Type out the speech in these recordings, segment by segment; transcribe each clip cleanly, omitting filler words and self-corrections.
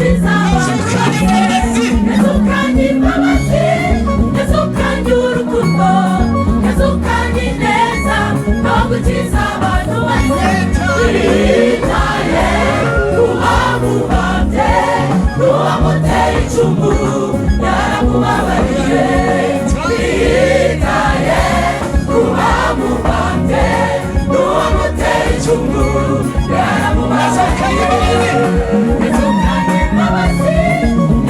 gukiza abantu bose. Yazukanye imbabazi, yazukanye urukundo, yazukanye ineza no gukiza abantu bose. Yitaye ku bamubambye n'uwamuteye icumu, yaramubabariye. Yitaye ku bamubambye n'uwamuteye icumu, yaramubabariye. Yazukanye imbabazi,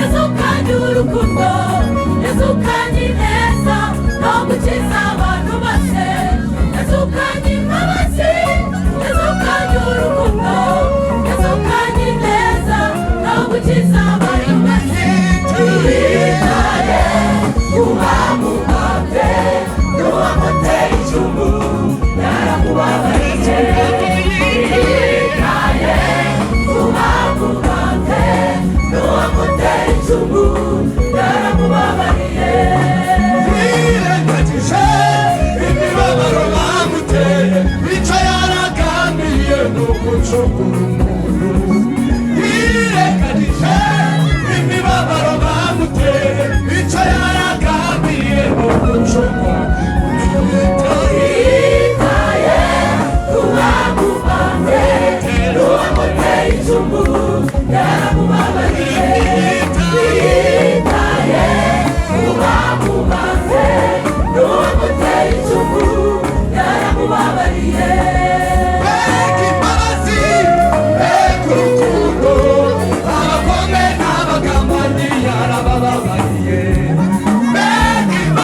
yazukanye urukundo, yazukanye ineza no gukiza abantu bose. Yazukanye imbabazi, yazukanye urukundo, yazukanye ineza no gukiza abantu bose. Yitaye ku bamubambye n'uwamuteye icumu, yaramubabariye. Yitaye ku bamubambye n'uwamuteye icumu, yaramubabariye. Yirengagije imibabaro bamuteye, icyo yaragambiriye ni ugucungura umuntu.